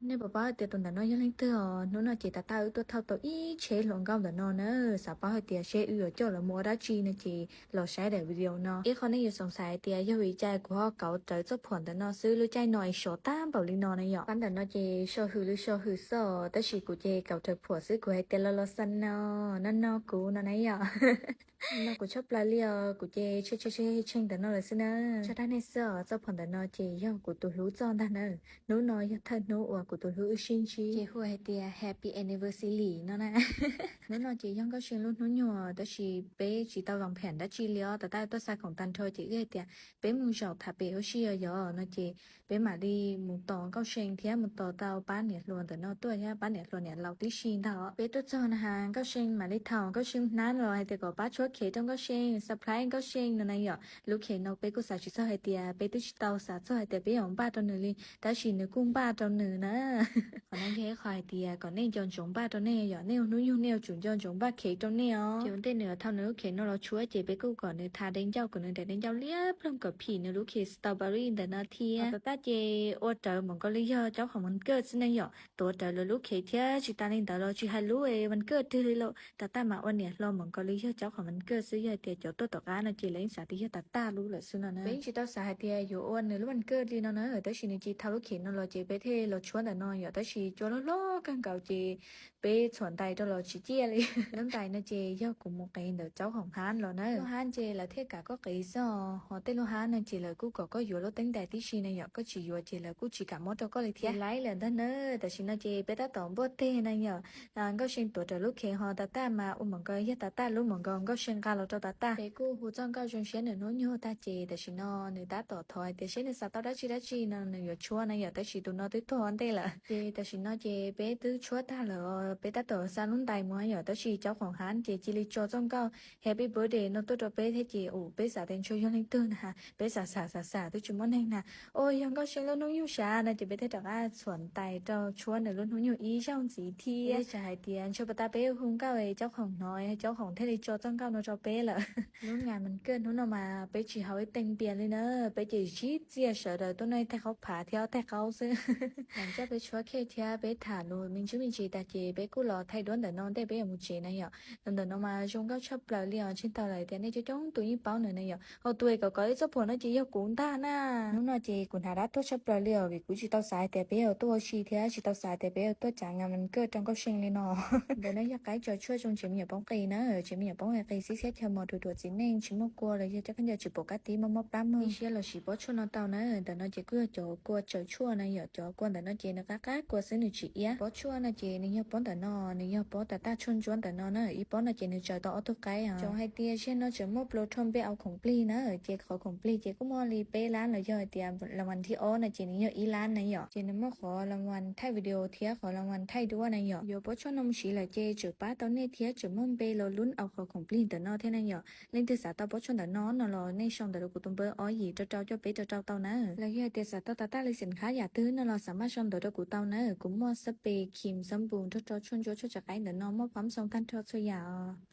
Nej puas paub hais tias tus ntawm no yog leej twg os? Hnub no ces tas tas wb tuaj thauj tau ib tsheb hluas nkauj ntawm no na. Xav paub hais tias seb wb yuav coj lawv mus ua dab tsi no ces los saib daim video no. Ib qho nej yuav xav hais tias yog vim li cas kuv ho kauv rawv txoj phuam ntawm no xwb, lub caij no es sov tag npaum li no na yom. Pab ntawm no ces so hwm li so hwm xwb os, tab sis kuv ces kauv rawv phuam xwb, kuv hais tias los los xa no, no no kuv no na yom. No kuv tshaj plaws li os, kuv ces tsheej tsheej tsheej ntawm no lawm xwb na. Tso dag nej xwb os, txoj phuam ntawm no ces yog kuv tus hlub txoj ntag na. Hnub no yog thawj hnub uas kuv tus hlub wb sib ntsib, ces hu hais tias happy anniversary no na. Hnub no ces yog Nkauj See lub hnub nyoog, tab sis peb tsis tau vas pham dab tsi li os. Tav tas tuaj xa khoom tag nrho ces wb hais tias peb mus zaum tham pem ua si os yom no ces peb mam li mus tos Nkauj See thiab mus tos tau pab niam hluas ntawm no tuaj thiab pab niam hluas niam laus tib si ntag. Peb tuaj txog na has Nkauj See mam li thaum Nkauj See hnab los hais tias kom pab tshuab khev rau Nkauj See, surprise Nkauj See no na yom. Lub khev no peb kuj xav tsis txog hais tias, peb twb tsis tau xav txog hais tias peb yuav npaj rau nws li, tab sis nws kuj npaj rau nws na. Qhov no yog ib qho hais tias kom nej nco ntsoov npaj rau nej yom, nej ua hnub nyoog nej yuav tsum nco ntsoov npaj khev rau nej os. Ces ua ntej nws thaum nws lub khev no los tshuab ces peb kuj kom nws tha dej ncauj, kom nws daim dej ncauj liab ploog kom phim nws lub khev strawberry ntawm no thiab. Tav tas ces ua rawv mam nkaus li yog caub qhov vas kawj xwb na yom, tuav rawv lawv lub khev thiab tsis tas li ntawd los tsis hais lub vas kawj twg li lawm. Tav tas mas ua niam hluas mam nkaus li yog caub qhov vas kawj xwb, yog hais tias cov tuaj tom qab no ces lawv yeej xav tias yog tav tas lub lawm xwb no na. Peb yeej tsis tau xav hais tias yuav ua nws lub vas kawj li no na, tab sis nws cia li thau lub khev no los ces peb thiaj los tshuab ntawm no yom, tab sis cua loj loj kawg nkaus ces peb txhuam ntais rau los tsis ciaj li. Lub ntais no ces yog kuv mus qiv ntawm caub qhov hab los na. Lub hab ces lawv thiaj kam koj qiv xwb os, ho tej lub hab no ces lawv kuj kom koj yuav lub teeb ntais tib si na yom, koj tsis yuav ces lawv kuj tsis kam muab rau koj li thiab. Laiv lawm ntag na. Tam sim no ces peb tab tom npuaj teg na yom. Nkauj See tuav rawv lub khev ho tav tas mas ua mam nkaus yog tav tas lub mam nkaus Nkauj See nqa los rau tav tas. Peb kuj hu txoj nkauj zoo siab nws hnub nyoog tag ces tam sim no nws tab tom thov hais tias seb nws xav tau dab tsi dab tsi no nws yuav tshuab na yom, tab sis tus no twb tuag ua ntej lawm. Ces tam sim no ces peb twb tshuab tag lawm, peb tab tom xa lub ntais mus yom, tab sis caub qhov hab ces cia li tso txoj nkauj happy birthday no tuaj rau peb thiab ces ua peb xav tias ntshe yog leej twg na, peb xav xav xav xav twb tsis muaj neeg na. Ua yog Nkauj See lub hnub nyoog sav no ces peb thiaj rov qab txhuam ntais rau tshuab nws lub hnub nyoog ib zaug ntxiv thiab. Txawm hais tias ntshe puas tas peb hu nkauj caub qhov no, caub qhov thiaj li tso txoj nkauj no rau peb lawm. Lub vas kawj hnub no mas peb tsis haus ib tee npias li na, peb ces zib txiaj sawv daws tuaj noj ib teg qaub phav thiab ob teg qaub xwb. Lam coj peb tshuab khev thiab peb tham lus me ntsis me ntsis tag ces peb kuj los thaij duab ntawm no ntej peb yuav mus tsev na yom. Tus ntawm no mas zoo nkauj tshaj plaws li os, tsis tau lawm tias nej coob coob tus yeej paub nws na yom. Ho tus es kom kauv ib txoj phuam no ces yog kuv ntag na. Hnub no ces kuv hnav dab tuag tshaj plaws li os, vim kuv tsis tau xav tias peb yuav tuaj ua si thiab tsis tau xav tias peb yuav tuaj tsav vas kawj rau Nkauj See li no. Ntawm no yog qaib tso tshuaj zoo tsev me nyuam poob qis na, tsev me nyuam poob qis xiab xiab chaw mos ruam ruam txiv neej tsis muaj kua los yog cov khaub ncaws tsis pom kab tib mob mob plab mog, ib siab los siv pob tshuaj no tau na. Ntawm no ces kuj yog cov kua tsaws tshuaj na yom, cov kua ntawm no ces nws qab qab kua xwb nws tsis iab. Pob tshuaj no ces nws yog pob ntawm no, nws yog pob tav tas tshuaj ntsuab ntawm no na, ib pob no ces nws tsaws tau ob tug qaib os. Txawm hais tias zaum no tseem muaj pluas rho npe aus khoom plig na, ces qhov khoom plig ces kuj muaj li peb lab los yog hais tias las vas thib ob no ces nws yog ib lab na yom, ces nws muaj qhov las vas thaij video thiab qhov las vas thaij duab na yom. Yuav pob tshuaj no mus siv lawm ces tseem pab tau nej thiab tseem muaj npe los lub aus qhov khoom plig ntawm no thiab na yom. Leej twg xav tau pob tshuaj ntawm no no los nej sau ntawv rau kuv tus npawb ob yim rau rau cuaj peb rau rau tau na. Los yog hais tias xav tau tav tas li xim khab yam twg no los xav maj sau ntawv rau kuv tau na, kuv muaj xab pes, khim, xab npum nrog rau tshuaj ntsuab tshuaj tsav qaib ntawm no muaj phab xoo tag nrho txhua yam os.